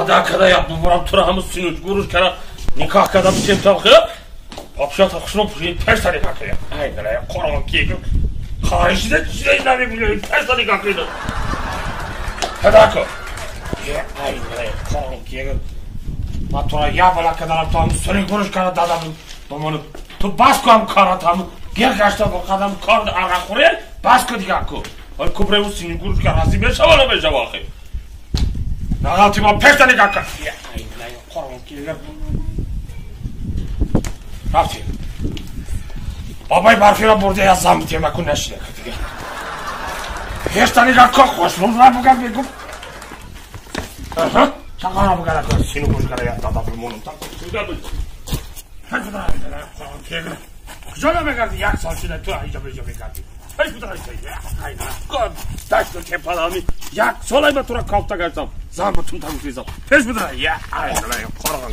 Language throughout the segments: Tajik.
Вада када я бубарам тура ҳаму синуч гуруш кара никоҳ када битем талхи. Папшата хушно пуши пешта никоҳ кая. Ай налая қорғон киегим. Хоҳишида чидай намебинем пешта никоҳ кида. Хадако. Е ай налая қорғон киегим. Ма тура я бала кадарам то ҳаму сини гуруш кара дадам. Бамону ту бас ку ҳам корат ҳаму гир гашта бо қадам кор арақхӯре бас ку дига ку. Ой кубреву сини гуруш кара разӣ мешава намешава охи. Нағалти ма пешта никоҳ кар. Е ай налая қорғон киегим. Рафтем. Бабай барфиро бурда я зам темаку нашида дига. Пешта никоҳ ку хушрӯз бугар мегум. Аҳа, чақара бугар ку сини гуруш кара я дада бимонам та. Куҷо намегардӣ? Як сол шуда ту инҷа беҷо мегардӣ. Дашту тепалами як солай ба тура кофта гаштам. Зан ба тум тагуфтизам. Пеш бидра. Я ай қорған.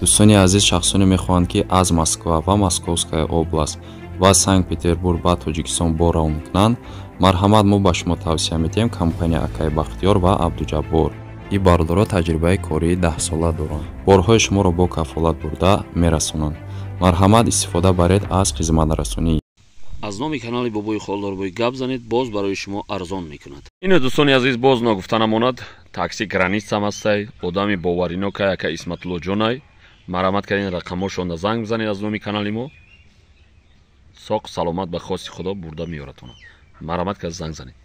Дӯстони азиз, шахсоне мехоҳанд, ки аз Москва ва Московская область ва Санкт-Петербург ба Тоҷикистон бор равон кунанд, марҳамат, мо ба шумо тавсия медиҳем компания Акай Бахтиёр ва Абдуҷаббор. Ин бародаро таҷрибаи кории 10сола доранд. Борҳои шуморо бо кафолат бурда мерасонанд. Марҳамат, истифода баред аз хизматрасонӣ. Аз номи канали Бобои Холдорбой гап занед, боз барои шумо арзон мекунад. Ино дӯстони азиз, боз ногуфта намонад, такси границам ҳастай, одами боваринокай ака Исматуллоҷонай. Марҳамат кардин рақамҳошонда занг бизанед аз номи канали мо. Соқ саломат ба хости Худо бурда меёратона. Марҳамат кард занг занед.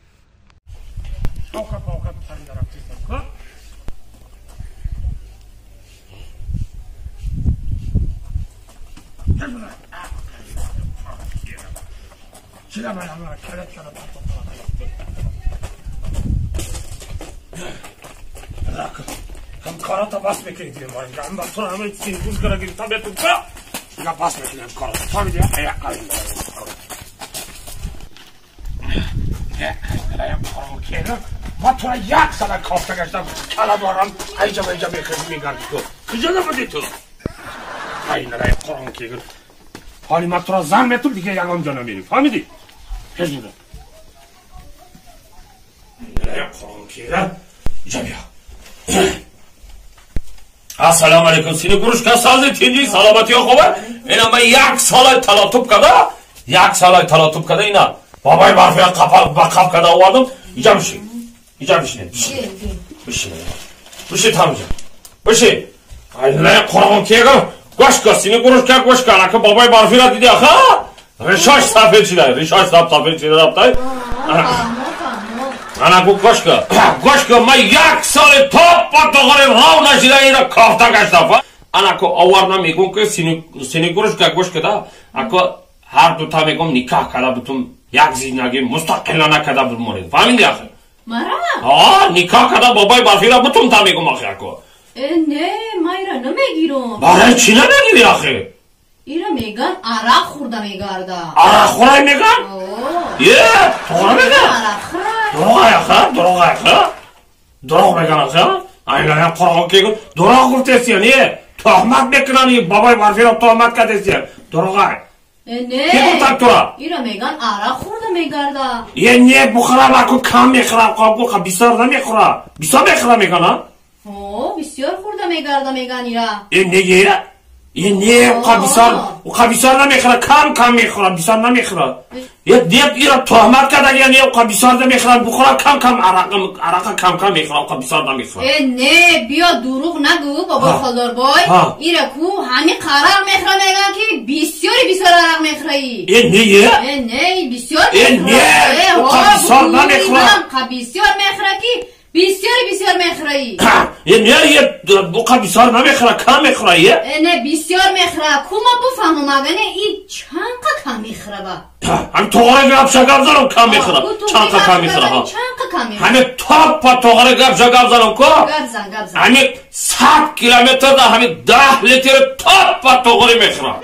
Ҳам карата бас мекунед, ҳам ба тура ҳама сини гуруш кара гирифтам бетун ка. Дига бас мекунем карата. Фаҳмидӣ? Ма тура як сала кофта гаштам, кала дорам, айҷа байҷа мегардӣ ту. Куҷо набудӣ ту? Ай налая қорғон кегир. Ҳоли ма тура зан метум, дига ягон ҷо намерӣ. Фаҳмидӣ? Пеш буда. Налая қорғон кегир. Иҷа бия. Ассалому алайкум, сини гурушка сази тинҷи саломатиё хубе? Ина ман як солай талотуб када, як солай талотуб када ина. Бабай барфия ба қап када овардам. Иҷа бишин. Иҷа бишин. Бишин. Бишин тамҷа. Бишин. Ай қорғон кегам. Гӯш кун, сини гурушка гӯш кун. Ака бабай барфира диди аха? Ришош сафед шуда, ришош сафед шуда рафтай. Ана гӯш кун. Гӯш кун, ман як соли топ ба тоғори рав нашида ина кофта гаштам. Ана ку овардам мегӯм ки сини гурушка гӯш куда. Ако ҳар дута мегӯм никоҳ када бутум як зиндагӣ мустақилона када бимонед. Фаҳмидӣ ахи? Мара? А, никоҳ када бобои барфира бутум та мегӯм ахи ако. Э, не, ма ира намегирам. Барои чӣ намегирӣ ахи? Ира меган арақ хӯрда мегарда. Арақ хӯрай меган? Е, тоғра меган? Арақхӯрай. Дурӯғ аха, дурӯғ аха. Дурӯғ меган аха. Ай қорғон кегу. Дурӯғ гуфтесия, не? Туҳмат мекунани бобои барфира туҳмат кардесия. Дурӯғ ай. Э, не. Ки гуфтам тура? Ира меган арақ хӯрда мегарда. Е, не, бухӯрам аку кам мехӯрам, қобгу бисёр намехӯра. Бисёр мехӯра меган, а? О, бисёр хӯрда мегарда меган ира. Е, не, е. Е, не, уқа бисёр, уқа бисёр намехӯра, кам кам мехӯра, бисёр намехӯра. Е, не, ира туҳмат кардагия, не, уқа бисёр намехӯра, бухӯра кам кам арақа, арақа кам кам мехӯра, уқа бисёр намехӯра. Э, не, биё дурӯғ нагӯ, бобои Холдорбой. Ира ку ҳами арақ мехӯра меган ки бисёри бисёр арақ мехӯраӣ. Е, не, е? Э, не, бисёр Е, не, уқа бисёр намехӯра. Уқа бисёр мехӯра ки бисёри бисёр мехӯраӣ. Е, не, е, уқа бисёр намехӯра, кам мехӯра, е? Э, не, бисёр мехӯра. Ку ма буфаҳмам, ага не, и чанқа кам мехӯра ба? Ҳами тоғора гап шагап занам кам мехӯра. Чанқа кам мехӯра, ҳа. Чанқа кам мехӯра. Ҳами топпа тоғора гап шагап занам ку? Гап зан, гап зан. Ҳами 100 километрда ҳами 10 литр топпа тоғори мехӯра.